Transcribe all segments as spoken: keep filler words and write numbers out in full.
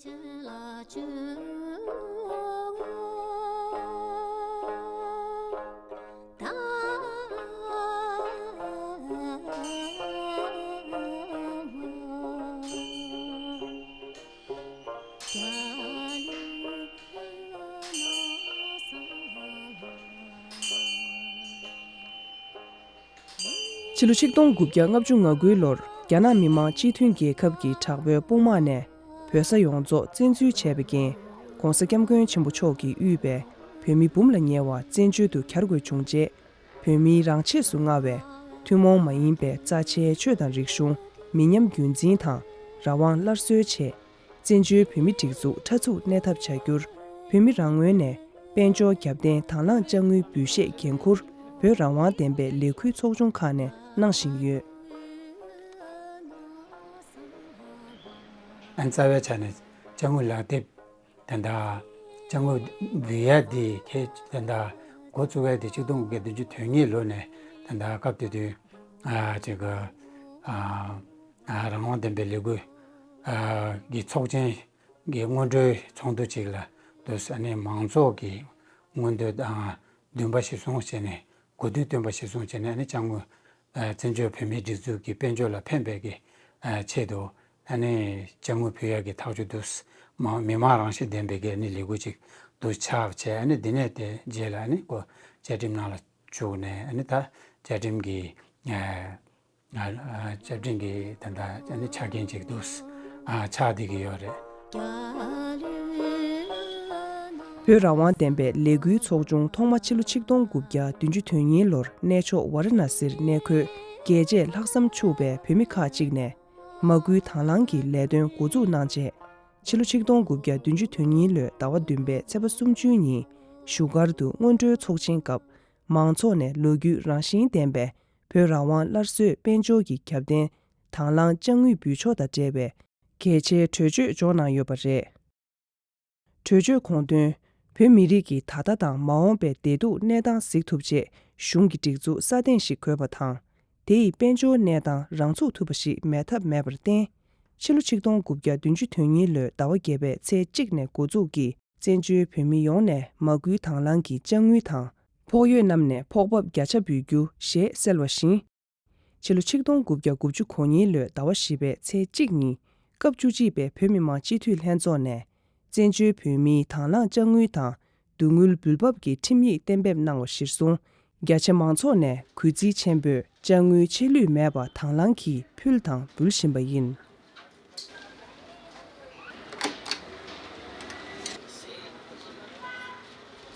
ཕྱི་ལོ་ཆིག་སྟོང་དགུ་བརྒྱ་ལྔ་བཅུ་ང་དགུའི་ལོར་རྒྱ་ནག་མི་དམངས་སྤྱི་མཐུན་རྒྱལ་ཁབ་ཀྱི་དྲག་པོའི་དཔུང་དམག་ནས་བོད་ས་ཡོངས་རྫོགས་བཙན་འཛུལ་བྱས་པའི་རྐྱེན། ྋགོང་ས་ྋསྐྱབས་མགོན་ཆེན་པོ་མཆོག་གིས་དབུས་པའི་བོད་མི་འབུམ་ལ་ཉེ་བ་བཙན་བྱོལ་དུ་གྱར་དགོས་བྱུང་རྗེས། བོད་མིའི་རང་ཆས་སུ་མངའ་བའི་ཐུན་མོང་མ་ཡིན་པའི་རྩ་ཆེའི་ཆོས་དང་རིག་གཞུང་མི་ཉམས་རྒྱུན་འཛིན་དང་རང་དབང་སླར་གསོའི་ཆེད། བཙན་བྱོལ་བོད་མིའི་སྒྲིག་འཛུགས་ཕྲ་ཚུགས་གནས་ཐབས་བྱ་རྒྱུར། བོད་མི་རང་ངོས་ནས་དཔལ་འབྱོར་རྒྱབ་རྟེན་དང་བླངས་དཔྱ་དངུལ་འབུལ་བཞེས་འགན་འཁུར་བོད་རང་དབང་ལྡན་པའི་ལས་འགུལ་ཚོགས་ཆུང་ཁག་ནས་གནང་བཞིན་ཡོད། ཨན་རྩ་བའི་ཆ་ནས་དཔྱ་དངུལ་ལག་དེབ་དེ་འདྲ་དཔྱ་དངུལ་འབུལ་ཡ་དེ་ཁེ་དེ་འདྲ་འགོ་བཙུགས་ཡ་དེ་ཆིག་སྟོང་དགུ་བརྒྱ་བདུན་ཅུ་དོན་གཉིས་ལོ་ནས་དེ་འདྲ་སྐབས་དེ་དུས་ཨ་ཅིག་ཨ་ཨ་རང་དབང་ལྡན་པའི་ལས་འགུལ་ཨ་གི་ཚོགས་ཆེན་གྱི་སྔོན་འགྲོའི་ཚོགས་འདུ་ཅིག་ལ་དུས་ཨ་ནི་མང་ཚོགས་ཀྱི་མངོན་འདོད་དང་འདུན་པ་གཞིར་བཟུང་བྱས་ནས་དགོས་འདུན་བཏོན་པ་གཞིར་བཟུང་བྱས་ནས་ཨ་ནི་དཔྱ་དངུལ་ཨ་བཙན་བྱོལ་བོད་མིའི་སྒྲིག་འཛུགས་ཀྱི་དཔལ་འབྱོར་ལ་ཕན་པའི་གི་ཨ་ཆེད་དུ་ཨ་ནི་དཔྱ་དངུལ་ཕུལ་ཡག་གི་ཐག་གཅོད་དུ་མ་མི་མང་རང་བཞིན་ལྡན་པའི་གི་ཨ་ནི་ལས་འགུལ་ཅིག་ཏུ་ཆགས་བྱས། ཨ་ནི་འདི་ནས་དེ་རྗེས་ལ་ཨ་ནི་ཁོ་བཅའ་ཁྲིམས་ནང་ལ་བཅུག་ནས་ཨ་ནི་ད་བཅའ་ཁྲིམས་ཀྱི་ཨ་ཨ་ཨ་བཅའ་ཁྲིམས་ཀྱི་ད་ལྟ་ཨ་ནི་ཆ་རྐྱེན་ཅིག་ཏུ་ཨ་ཆགས་བསྡད་ཀྱི་ཡོད་རེད། བོད་རང་དབང་ལྡན་པའི་ལས་འགུལ་ཚོགས་ཆུང་ཐོག་མ་ཕྱི་ལོ་ཆིག་སྟོང་དགུ་བརྒྱ་བདུན་ཅུ་དོན་གཉིས་ལོར་གནས་མཆོག་ཝཱ་ར་ཎ་སིར་གནས་འཁོད་རྒྱལ་གཅེས་ལྷག་བསམ་ཕྱུག་པའི་བོད་མི་ཁག་ཅིག་ནས་མ་སྐུལ་དང་བླངས་ཀྱི་ལས་དོན་འགོ་འཛུགས་གནང་རྗེས། ཕྱི་ལོ་ཆིག་སྟོང་དགུ་བརྒྱ་བདུན་ཅུ་དོན་གཉིས་ལོའི་ཟླ་བ་བདུན་པའི་ཚེས་པ་སུམ་ཅུའི་ཉིན་བཞུགས་སྒར་དུ་སྔོན་འགྲོའི་ཚོགས་ཆེན་སྐབས། མང་ཚོགས་ནས་ལོ་རྒྱུས་རང་བཞིན་ལྡན་པའི་བོད་རང་དབང་སླར་གསོའི་དཔལ་འབྱོར་གྱི་ཁྱབ་གདལ་དང་བླངས་དཔྱ་དངུལ་འབུལ་ཕྱོགས་དང་འབྲེལ་བའི་གལ་ཆེའི་གྲོས་ཆོད་འཇོག་གནང་ཡོད་པ་རེད། གྲོས་ཆོད་དགོངས་དོན། བོད་མི་རིགས་ཀྱི་ད་ལྟ་དང་མ་འོངས་པའི་བདེ་སྡུག་གནས་སྟངས་གཟིགས་ཐུབ་ཆེད་གཞུང་གི་སྒྲིག་འཛུགས་སྲ་བརྟན་ཞིག་དགོས་པ་དང་། དེ་ཡི་དཔལ་འབྱོར་གནས་སྟངས་རང་ཚུགས་ཐུབ་པ་ཞིག་མེད་ཐབས་མེད་པར་བརྟེན། ཕྱི་ལོ་ཆིག་སྟོང་དགུ་བརྒྱ་བདུན་ཅུ་དོན་གཉིས་ལོའི་ཟླ་བ་བརྒྱད་པའི་ཚེས་གཅིག་ནས་འགོ་འཛུགས་ཀྱིས། བཙན་བྱོལ་བོད་མི་ཡོངས་ནས་མ་སྐུལ་དང་བླངས་ཀྱི་དཔྱ་དངུལ་དང་། ཕོགས་ཡོད་རྣམས་ནས་ཕོགས་འབབ་བརྒྱ་ཆ་འབུལ་རྒྱུ་ཞེས་གསལ་བ་བཞིན། ཕྱི་ལོ་ཆིག་སྟོང་དགུ་བརྒྱ་དགུ་བཅུ་གོ་གཉིས་ལོའི་ཟླ་བ་བཞི་པའི་ཚེས་གཅིག་ཉིན་སྐབས་བཅུ་གཅིག་པའི་བོད་མི་མང་སྤྱི་འཐུས་ལྷན་ཚོགས་ནས། བཙན་བྱོལ་བོད་མིའི་དང་བླངས་དཔྱ་དངུལ་དང་བསྡུ་དངུལ་འབུལ་འབབ་ཀྱི་ཁྲིམས་ཡིག་གཏན་འབེབས་གནང་བ་གཞིར་བཟུང་། རྒྱ་ཆེ་མང་ཚོགས་ནས་གུས་བརྩི་ཆེན་པོས་དཔྱ་དངུལ་ཆད་ལུས་མེད་པ་དང་བླངས་ཀྱིས་ཕུལ་དང་འབུལ་བཞིན་པ་ཡིན།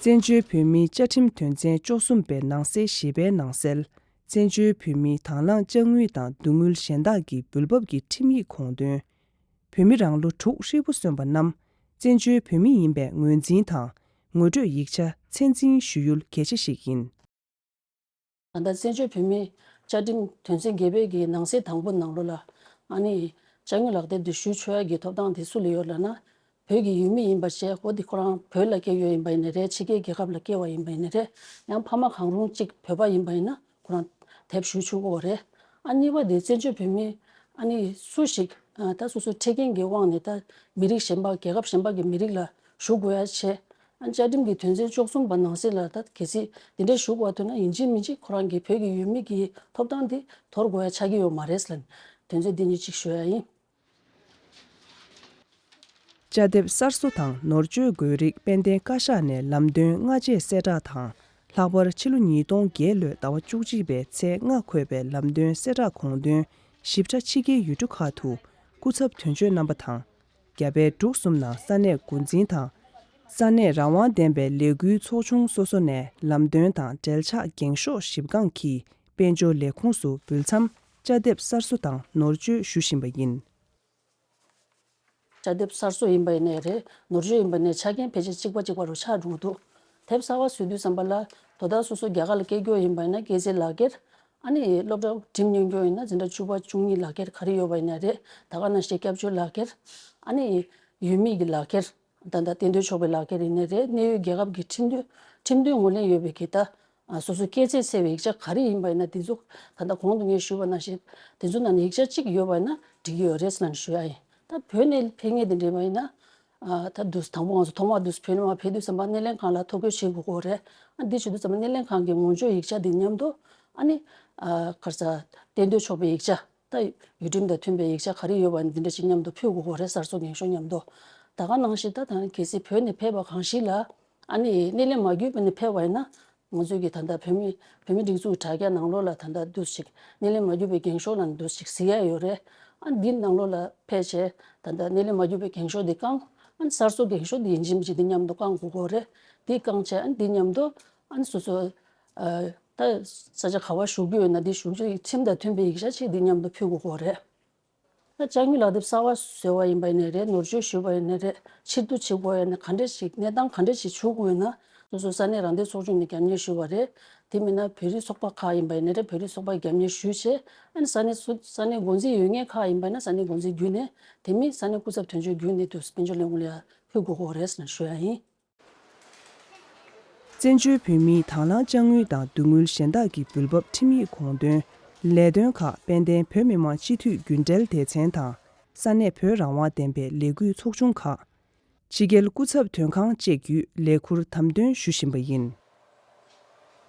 བཙན་བྱོལ་བོད་མིའི་བཅའ་ཁྲིམས་དོན་ཚན་བཅུ་གསུམ་པའི་ནང་གསེས་བཞི་པའི་ནང་གསལ། བཙན་བྱོལ་བོད་མིའི་དང་བླངས་དཔྱ་དངུལ་དང་བསྡུ་དངུལ་གཞན་དག་གི་འབུལ་འབབ་ཀྱི་ཁྲིམས་ཡིག་དགོངས་དོན། བོད་མི་རང་ལོ་དྲུག་ཧྲིལ་པོ་སོན་པ་རྣམས་བཙན་བྱོལ་བོད་མི་ཡིན་པའི་ངོས་འཛིན་དང་ངོ་སྤྲོད་ཡིག་ཆ་ཚད་འཛིན་ཞུ་ཡུལ་གལ་ཆེ་ཞིག་ཡིན། ད་ལྟ་བཙན་བྱོལ་བོད་མིའི་བཅའ་ཁྲིམས་དོན་ཚན་བརྒྱད་པའི་གི་ནང་གསེས་དང་པོ་ནང་ལོགས་ལ་ཨ་ནི་དཔྱ་དངུལ་ལག་དེབ་དེ་ཞུ་ཆོག་ཡ་གི་ཐོབ་ཐང་དེ་སུ་ལ་ཡོད་ལབ་ན། བོད་ཀྱི་ཡུལ་མི་ཡིན་པ་བྱས། འོ་དེ་ཁོ་རང་བོད་ལ་སྐྱེས་ཡོད་ཡིན་པ་ཡིན་ན་རེད། ཕྱི་རྒྱལ་རྒྱལ་ཁབ་ལ་སྐྱེས་པ་ཡིན་པ་ཡིན་ན་རེད། ཡང་ཕ་མ་གང་རུང་གཅིག་བོད་པ་ཡིན་པ་ཡིན་ན་ཁོ་རང་དེབ་ཞུ་ཆོག་གི་ཡོད་རེད། ཨ་གཉིས་པ་དེ་བཙན་བྱོལ་བོད་མི་ཨ་ནི་སུ་ཞིག་ཨ་ད་སོ་སོའི་འཕྲལ་རྐྱེན་གྱི་དབང་ནས་ད་མི་རིགས་གཞན་པ་རྒྱལ་ཁབ་གཞན་པ་གི་མི་རིགས་ལ་ཞུགས་དགོས་ཡ་བྱས། ཨ་བཅའ་ཁྲིམས་ཀྱི་དོན་ཚན་བཅུ་གསུམ་པ་ནང་གསེས་ལ་ད་གལ་སྲིད་དེ་འདྲའི་ཞུགས་པ་ཐུག་ན་ཡིན་གཅིག་མིན་གཅིག་ཁོ་རང་གི་བོད་ཀྱི་ཡུལ་མི་གི་ཐོབ་ཐང་དེ་དོར་དགོས་ཡ་ཆགས་ཀྱི་ཡོད་མ་རེད་ལབ་ནས་དོན་ཚན་འདི་གཉིས་གཅིག་ཞུ་ཡ་ཡིན། དཔྱ་དེབ་གསར་བཟོ་དང་ནོར་བཅོས་དགོས་རིགས་དཔལ་ལྡན་བཀའ་ཤག་ནས་ལམ་སྟོན་སྔ་རྗེས་གསལ་བསྒྲགས་དང་། ལྷག་པར་ཕྱི་ལོ་ཉིས་སྟོང་བརྒྱད་ལོའི་ཟླ་བ་བཅུ་གཅིག་པའི་ཚེས་ལྔ་འཁོད་པའི་ལམ་སྟོན་གསལ་བསྒྲགས་དགོངས་དོན་ཞིབ་ཕྲ་ཕྱི་རྒྱལ་ཡུལ་གྲུ་ཁག་ཏུ་སྐུ་ཚབ་དོན་གཅོད་རྣམ་པ་དང་། རྒྱ་བལ་འབྲུག་གསུམ་ནང་ས་གནས་འགོ་འཛིན་དང་། ས་གནས་རང་དབང་ལྡན་པའི་ལས་འགུལ་ཚོགས་ཆུང་སོ་སོ་ནས་ལམ་སྟོན་དང་འབྲེལ་ཆགས་འགེངས་ཤོག་ཞིབ་བཀང་གིས་དཔལ་འབྱོར་ལས་ཁུངས་སུ་འབུལ་མཚམས་དཔྱ་དེབ་གསར་བཟོ་དང་ནོར་བཅོས་ཞུ་བཞིན་པ་ཡིན། དཔྱ་དེབ་གསར་བཟོ་ཡིན་པ་ཡིན་ནའི་རེད། ནོར་བཅོས་ཡིན་པ་ཡིན་ནའི་ཆ་རྐྱེན་ཕལ་ཆེར་གཅིག་པ་གཅིག་པ་རུ་ཆགས་འགྲོ་གི་འདུག་དེབ་གསར་པ་བཟོ་དུས་ཙམ་པ་ལ་དོ་བདག་སོ་སོ་རྒྱ་གར་ལ་སྐྱེས་ཡོད་ཡིན་པ་ཡིན་ན་སྐྱེས་ཚེས་ལག་ཁྱེར། ཨ་ནི་སློབ་གྲྭ་འགྲིམས་མྱོང་རྒྱུ་ཡིན་ན་འཛིན་གྲྭ་བཅུ་པ་བཅུ་གཉིས་ལག་ཁྱེར་ག་རེ་ཡོད་པ་ཡིན་ནའི་རེད། ད་ག་ནང་བཞིན་སྐྱབས་བཅོལ་ལག་ཁྱེར། ཨ་ནི་ཡུལ་མི་གི་ལག་ཁྱེར། ད་ལྟ་གཏན་སྡོད་ཆོག་པའི་ལག་ཁྱེར་ཡིན་ནའི་རེད། གནས་ཡུལ་རྒྱལ་ཁབ་ཀྱི་ཁྲིམས་མཐུན་ཁྲིམས་མཐུན་ངོས་ལེན་ཡོད་པའི་གི་ད་སོ་སོའི་སྐྱེས་ཚེས་གསལ་བའི་ཡིག་ཆ་ག་རེ་ཡིན་པ་ཡིན་ན་དེ་ཚོ་ད་ལྟ་གོང་དུ་ངས་ཞུས་པ་ནང་བཞིན་དེ་ཚོ་ནང་ནས་ཡིག་ཆ་གཅིག་ཡོད་པ་ཡིན་ན་འགྲིག་གི་ཡོད་རེད་ཟེར་ནས་ཞུ་ཡ་ཡིན། ད་བོད་ནས་ཕེབས་མཁན་དེ་འདྲ་ཡིན་པ་ཡིན་ན་ ཨ་ད་དུས་དང་པོ་ང་ཚོ་ཐོག་མ་དུས་བོད་ནས་མར་ཕེབས་དུས་ཙམ་པ་སྣེ་ལེན་ཁང་ལ་ཐོ་འགོད་བྱེད་དགོས་ཀྱི་རེད། ཨ་འདི་བྱེད་དུས་ཙམ་པ་སྣེ་ལེན་ཁང་གི་ངོ་སྤྲོད་ཡིག་ཆ་འདི་མཉམ་དུ། ཨ་ནི་ཨ་ག་རེ་ཟ། གཏན་སྡོད་ཆོག་པའི་ཡིག་ཆ། ད་ཡུལ་ཁྲིམས་དང་མཐུན་པའི་ཡིག་ཆ་ག་རེ་ཡོད་པ་ནི་འདི་འདྲ་ཞིག་མཉམ་དུ་ཕུལ་དགོས་ཀྱི་རེད། གསར་བཟོ་འགེངས་ཤོག་མཉམ་དུ། ད་ག་ནང་བཞིན་ད་ད་གལ་སྲིད་བོད་ནས་ཕེབས་པ་གང་ཞིག་ལ། ཨ་ནི་སྣེ་ལེན་མ་བརྒྱུད་པ་ནས་ཕེབས་པ་ཡིན་ན། ང་ཚོས་ཀྱི་ད་ལྟ་བོད་མི་བོད་མི་སྒྲིག་འཛུགས་དྲ་རྒྱ་ནང་ལོགས་ལ་ད་ལྟ་འདུག་ཞིག་སྣེ་ལེན་མ་བརྒྱུད་པའི་འགེངས་ཤོག་ལ་འདུག་ཞིག་གཟིགས་ཡ་ཡོད་རེད། ཨ་འདི་ནང་ལོགས་ལ་ཕེབས་བྱས་ད་ལྟ་སྣེ་ལེན་མ་བརྒྱུད་པའི་འགེངས་ཤོག་འདི་བསྐང་། ཨ་གསར་བཟོ་འགེངས་ཤོག་འདི་ཡིན་གཅིག་མིན་གཅིག་འདི་མཉམ་དུ་བསྐང་དགོས་ཀྱི་རེད། འདི་བསྐང་བྱས་ཨ་འདི་མཉམ་དུ་ཨ་སོ་སོ་ཨ་ད་ས་ཆ་ག་བ་བཞུགས་ཀྱི་ཡོད་ན་འདི་བཞུགས་ཁྲིམས་དང་མཐུན་པའི་ཡིག་ཆ་ཅིག་འདི་མཉམ་དུ་ཕུལ་དགོས་ཀྱི་རེད། ད་ཅ་དངོས་ལག་དེབ་གསར་པ་བཟོས་པ་ཡིན་པ་ཡིན་ནའི་རེད། ནོར་བཅོས་ཞུས་པ་ཡིན་ནའི་རེད། ཕྱིར་བསྡུ་བྱེད་དགོས་ཡིན་ན་ག་འདྲས་ཤིག་གནས་སྟངས་ག་འདྲས་ཤིག་བྱུང་དགོས་ཡིན་ན་སོ་སོའི་ས་གནས་རང་བདེན་ཚོགས་ཆུང་ནས་རྒྱབ་གཉེར་ཞུས་པ་རེད། དེ་མིན་ན་བོད་རིགས་ཚོགས་པ་ཁག་ཡིན་པ་ཡིན་ནའི་རེད། བོད་རིགས་ཚོགས་པ་རྒྱབ་གཉེར་ཞུས་བྱས་ཨ་ནི་ས་གནས་སུ་ས་གནས་འགོ་འཛིན་ཡོད་མཁན་ཁག་ཡིན་པ་ཡིན་ན་ས་གནས་འགོ་འཛིན་བརྒྱུད་ནས། དེ་མིན་ས་གནས་སྐུ་ཚབ་དོན་གཅོད་བརྒྱུད་ནས་དུ་དཔལ་འབྱོར་ལས་ཁུངས་ལ་ཕུལ་དགོས་ཀྱི་རེད་ཟེར་ནས་ཞུ་ཡ་ཡིན། བཙན་བྱོལ་བོད་མིའི་དང་བླངས་ཅ་དངོས་དང་དོན་དངུལ་གཞན་དག་གི་འབུལ་འབབ་ཁྲིམས་ཡིག་དགོངས་དོན། ལས་དོན་ཁག་དཔལ་ལྡན་བོད་མི་མང་སྤྱི་འཐུས་རྒྱུན་གྲལ་སྡེ་ཚན་དང་། ས་གནས་བོད་རང་དབང་ལྡན་པའི་ལས་འགུལ་ཚོགས་ཆུང་ཁག་ཕྱི་རྒྱལ་སྐུ་ཚབ་དོན་ཁང་བཅས་བརྒྱུད་ལས་ཁུར་དམ་དོན་ཞུ་བཞིན་པ་ཡིན།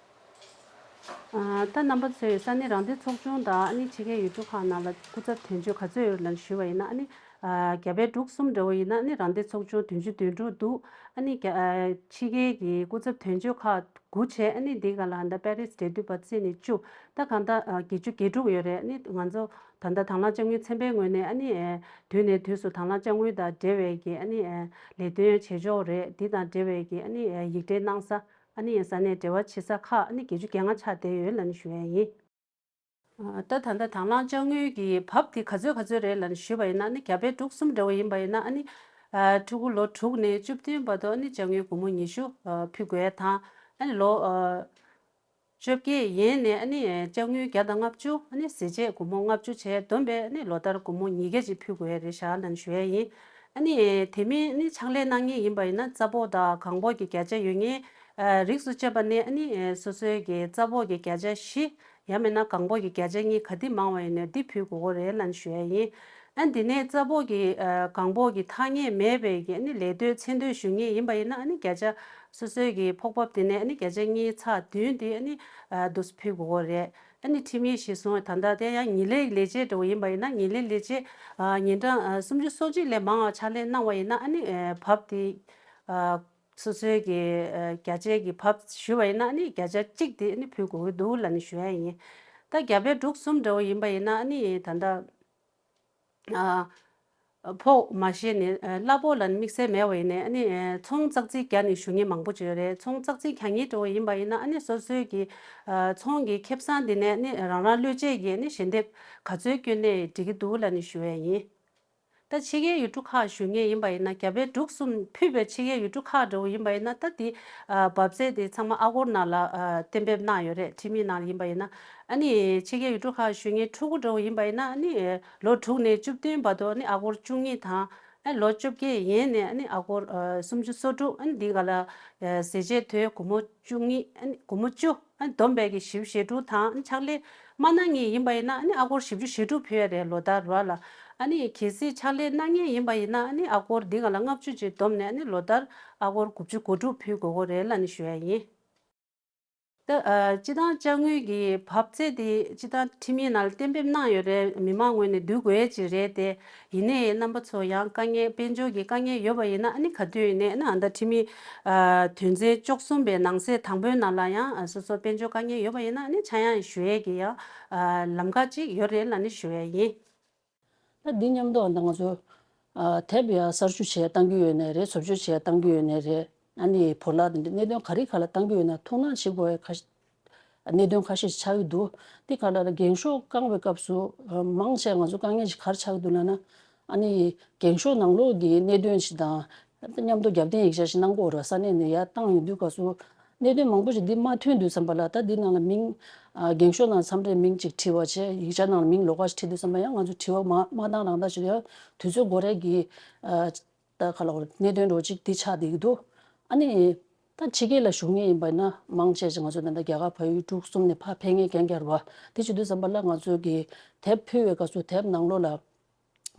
ཨ་ད་རྣམ་པ་ཚོས་ས་གནས་རང་བདེན་ཚོགས་ཆུང་དང་ཨ་ནི་ཕྱི་རྒྱལ་ཡུལ་གྲུ་ཁག་ནང་ལ་སྐུ་ཚབ་དོན་གཅོད་ག་ཚོད་ཡོད་ལ་ཞུས་པ་ཡིན་ན། ཨ་ནི་ཨ་རྒྱ་བལ་འབྲུག་གསུམ་འདྲ་བོ་ཡིན་ན་ཨ་ནི་རང་བདེན་ཚོགས་ཆུང་བདུན་ཅུ་དོན་དྲུག་འདུག་ཨ་ནི་རྒྱ་ཨ་ཕྱི་རྒྱལ་གྱི་སྐུ་ཚབ་དོན་གཅོད་ཁག་དགུ་བྱས། ཨ་ནི་འདི་ག་ལ་ད་པེ་རིས་འབྲེལ་མཐུད་པ་བརྩིས་ནས་བཅུ། ད་གང་ལྟར་ཨ་བརྒྱད་ཅུ་གྱ་དྲུག་ཡོད་རེད། ཨ་ནི་ང་ཚོ་ད་ལྟ་དང་བླངས་ཅ་དངོས་ཚན་པའི་ངོས་ནས་ཨ་ནི་ཨ་དུས་ནས་དུས་སུ་དང་བླངས་ཅ་དངོས་དང་འབྲེལ་བའི་གི་ཨ་ནི་ཨ་ལས་དོན་བྱེད་ཕྱོགས་རེད། འདི་དང་འབྲེལ་བའི་གི་ཨ་ནི་ཨ་ཡིག་འབྲེལ་གནང་ས། ཨ་ནི་ས་གནས་འབྲེལ་བ་བྱེད་ས་ཁག་ཨ་ནི་བརྒྱད་ཅུ་གྱ་ལྔ་ཆགས་བསྡད་ཡོད་ལབ་ནས་ཞུ་ཡ་ཡིན། ཨ་ད་ད་ལྟ་དང་བླངས་ཅ་དངོས་ཀྱི་བབ་དེ་ག་ཚོད་ག་ཚོད་རེད་ལབ་ནས་ཞུས་པ་ཡིན་ན། ཨ་ནི་རྒྱ་བལ་འབྲུག་གསུམ་འདྲ་བོ་ཡིན་པ་ཡིན་ན་ཨ་ནི་ཨ་ཕྲུ་གུ་ལོ་དྲུག་ནས་བཅུ་བདུན་བར་དུ་ཨ་ནི་ཅ་དངོས་སྒོར་མོ་ཉི་ཤུ་ཨ་ཕུལ་དགོས་དང་། ཨ་ནི་ལོ་ཨ་བཅོ་བརྒྱད་ཡན་ནས་ཨ་ནི་ཅ་དངོས་བརྒྱ་དང་ལྔ་བཅུ། ཨ་ནི་ཟས་བཅད་སྒོར་མོ་ལྔ་བཅུ་བྱས་བསྡོམས་པས་ཨ་ནི་ལོ་ལྟར་སྒོར་མོ་ཉིས་བརྒྱ་ཅིག་ཕུལ་དགོས་རེད་ཤག་ལབ་ནས་ཞུ་ཡ་ཡིན། ཨ་ནི་དེ་མིན་ཨ་ནི་ཕྱག་ལས་གནང་མཁན་ཡིན་པ་ཡིན་ན་རྩ་སྤོ་དང་གང་སྤོ་གི་བརྒྱ་ཆ་ཡོད་མཁན། ཨ་རིགས་སུ་བཅད་པ་ནི་ཨ་ནི་སོ་སོའི་གི་རྩ་སྤོ་གི་བརྒྱ་ཆ་བཞི། ཡང་མིན་ན་གང་སྤོ་གི་བརྒྱ་ཆ་གཉིས། ག་དེ་མང་བ་ཡིན་ནའི་འདི་ཕུལ་དགོས་ཀྱི་རེད་ལབ་ནས་ཞུ་ཡ་ཡིན། ཨ་འདི་ནས་རྩ་སྤོ་གི་ཨ་གང་སྤོ་གི་ཐག་ཉེ་མེད་པའི་གི་ཨ་ནི་ལས་དོན་མཚན་ཐོ་ཞུ་མཁན་ཡིན་པ་ཡིན་ན་ཨ་ནི་བརྒྱ་ཆ་སོ་སོའི་གི་ཕོགས་འབབ་དེ་ནས་ཨ་ནི་བརྒྱ་ཆ་གཉིས་ཚེག་བདུན་དེ་ཨ་ནི་ཨ་འདུག་སེ་ཕུལ་དགོས་ཀྱི་རེད། ཨ་ནི་ཁྲིམས་ཡིག་གཞིར་བཟུང་ད་ལྟ་དེ་ཡང་ཉིན་ལས་ལས་བྱེད་འདྲ་བོ་ཡིན་པ་ཡིན་ན་ཉིན་ལས་ལས་བྱེད་ཨ་ཉིན་གྲངས་ཨ་སུམ་ཅུ་སོ་གཅིག་ལས་མང་བ་ཕྱག་ལས་གནང་བ་ཡིན་ན་ཨ་ནི་ཨ་བབ་དེ་ཨ་སོ་སོའི་གི་ཨ་བརྒྱ་ཆའི་གི་བབ་ཞུ་བ་ཡིན་ན་ཨ་ནི་བརྒྱ་ཆ་གཅིག་དེ་ཨ་ནི་ཕུལ་དགོས་ཀྱི་འདུག་ལབ་ནས་ཞུ་ཡ་ཡིན། ད་རྒྱ་བལ་འབྲུག་གསུམ་འདྲ་བོ་ཡིན་པ་ཡིན་ན་ཨ་ནི་ད་ལྟ་ཨ་ཕོགས་མ་ཤེས་ནས་ཨ་གླ་ཕོགས་ལ་དམིགས་བསལ་མེད་པ་ཡིན་ནའི་ཨ་ནི་ཨ་ཚོང་ཙག་ཙིག་རྒྱག་ནས་བཞུགས་མཁན་མང་པོ་ཅིག་ཡོད་རེད། ཚོང་ཙག་ཙིག་རྒྱག་མཁན་འདྲ་བོ་ཡིན་པ་ཡིན་ན་ཨ་ནི་སོ་སོའི་གི་ཨ་ཚོང་གི་ཁེ་བཟང་དེ་ནས་ཨ་ནི་རང་རང་བློས་བཅད་ཀྱིས་ཨ་ནི་ཞལ་འདེབས་ག་ཚོད་བསྐྱོན་ནའི་འགྲིག་གི་འདུག་ལབ་ནས་ཞུ་ཡ་ཡིན། ད་ཕྱི་རྒྱལ་ཡུལ་གྲུ་ཁག་བཞུགས་མཁན་ཡིན་པ་ཡིན་ན་རྒྱ་བལ་འབྲུག་གསུམ་ཕུད་པའི་ཕྱི་རྒྱལ་ཡུལ་གྲུ་ཁག་འདྲ་བོ་ཡིན་པ་ཡིན་ན་ད་དེ་ཨ་བབ་ཚད་དེ་ཚང་མ་ཨ་སྒོར་ནང་ལ་ཨ་གཏན་འབེབས་གནང་ཡོད་རེད། ཁྲིམས་ཡིག་ནང་ལ་ཡིན་པ་ཡིན་ན། ཨ་ནི་ཕྱི་རྒྱལ་ཡུལ་གྲུ་ཁག་བཞུགས་མཁན་ཕྲུ་གུ་འདྲ་བོ་ཡིན་པ་ཡིན་ན་ཨ་ནི་ལོ་དྲུག་ནས་བཅུ་བདུན་བར་དུ་ཨ་ནི་ཨ་སྒོར་བཅུ་གཉིས་དང་། ཨ་ལོ་བཅོ་བརྒྱད་ཡན་ནས་ཨ་ནི་ཨ་སྒོར་ཨ་སུམ་ཅུ་སོ་དྲུག་ཨ་ནི་འདི་ག་ལ་ཨ་ཟས་བཅད་དོའི་སྒོར་མོ་བཅུ་གཉིས། ཨ་ནི་སྒོར་མོ་བཅུ། ཨ་ནི་བསྡོམས་པས་ཀྱི་བཞི་བཅུ་ཞེ་དྲུག་དང་། ཨ་ནི་ཕྱག་ལས་མ་གནང་མཁན་ཡིན་པ་ཡིན་ན་ཨ་ནི་ཨ་སྒོར་བཞི་བཅུ་ཞེ་དྲུག་ཕུལ་ཡ་རེད་ལོ་ལྟར་ར་ལ། ཨ་ནི་གལ་སྲིད་ཕྱག་ལས་གནང་མཁན་ཡིན་པ་ཡིན་ན་ཨ་ནི་ཨ་སྒོར་འདི་ག་ལ་ལྔ་བཅུ་ཅིག་བསྡོམས་ནས་ཨ་ནི་ལོ་ལྟར་ཨ་སྒོར་དགུ་བཅུ་གོ་དྲུག་ཕུལ་དགོས་ཀྱི་རེད་ལབ་ནས་ཞུ་ཡ་ཡིན། ད་ཨ་སྤྱི་བཏང་ཅ་དངོས་ཀྱི་བབ་ཚད་དེ་སྤྱི་བཏང་ཁྲིམས་ཡིག་ནང་ལ་གཏན་འབེབས་གནང་ཡོད་རེད། མི་མང་ངོས་ནས་བསྡུ་དགོས་ཡ་ཅིག་རེད་དེ། ཡིན་ནའི་རྣམ་པ་ཚོ་ཡང་དཀའ་ངལ་དཔལ་འབྱོར་གྱི་དཀའ་ངལ་ཡོད་པ་ཡིན་ན་ཨ་ནི་ག་དུས་ཡིན་ནའི་ཨ་ནི་ཨ་ད་ཁྲིམས་ཡིག་ཨ་དོན་ཚན་བཅུ་གསུམ་པའི་ནང་གསེས་དང་པོའི་ནང་ལ་ཡང་ཨ་སོ་སོ་དཔལ་འབྱོར་དཀའ་ངལ་ཡོད་པ་ཡིན་ན་ཨ་ནི་ཆག་ཡང་ཞུ་ཡས་ཀྱི་ཡང་ཨ་ལམ་ཁ་ཅིག་ཡོད་རེད་ལབ་ནི་ཞུ་ཡས་ཡིན། ད་འདི་མཉམ་དུ་ཨ་ད་ང་ཚོ་ཨ་དེབ་ཡང་གསར་བཅོས་བྱས་བཏང་གི་ཡོད་ནའི་རེད། བཟོ་བཅོས་བྱས་བཏང་གི་ཡོད་ནའི་རེད། ཨ་ནི་བོ་ལ་དེ་འདྲ་གནད་དོན་ག་རེ་ག་ལ་བཏང་གི་ཡོད་ན་ཐུགས་སྣང་བྱེད་དགོས་པའི་ཁ་ཤས། གནད་དོན་ཁ་ཤས་ཤིག་ཆགས་ཀྱི་འདུག་དེ་ག་ལ་ལ་འགེངས་ཤོག་བསྐང་བའི་སྐབས་སུ་ཨ་མང་ཆེ་ང་ཚོ་དཀའ་ངལ་ཞིག་ག་རེ་ཆགས་ཀྱི་འདུག་ལབ་ན། ཨ་ནི་འགེངས་ཤོག་ནང་ལོགས་ཀྱི་གནད་དོན་ཞིག་དང་མཉམ་དུ་རྒྱབ་རྟེན་ཡིག་ཆ་ཞིག་གནང་དགོས་རེད། ས་གནས་ནས་ཡར་བཏང་ཡོང་དུས་སྐབས་སུ་གནད་དོན་མང་པོ་ཞིག་འདི་མ་ཐོན་དུས་ཙམ་པ་ལ་ད་འདི་ནང་ལ་མིང་ཨ་འགེངས་ཤོག་ནང་མཚམས་རེ་མིང་གཅིག་བྲིས་པ་བྱས། ཡིག་ཆ་ནང་ལ་མིང་ལོགས་ཀ་ཞིག་བྲིས་དུས་ཙམ་པ་ཡང་ང་ཚོ་དྲི་བ་མ་མ་བཏང་རང་བཏང་ཞིག་ཡང་དུས་ཚོད་འགོར་ཡས་ཀྱི་ཨ། ད་ག་ལ་བར་གནད་དོན་འགྲོ་གཅིག་འདི་ཆགས་བསྡད་ཀྱི་འདུག་ཨ་ནི་ད་ཕྱི་རྒྱལ་ལ་བཞུགས་མཁན་ཡིན་པ་ན་མང་ཆེ་ཞིག་ང་ཚོ་ད་ལྟ་རྒྱ་གར་བལ་ཡུལ་འབྲུག་གསུམ་ནས་ཕར་ཕེབས་མཁན་རྐྱང་རྐྱང་རེད་བ། དེ་བྱེད་དུས་ཙམ་པ་ལ་ང་ཚོ་གི་དེབ་ཕུལ་བའི་སྐབས་སུ་དེབ་ནང་ལོགས་ལ་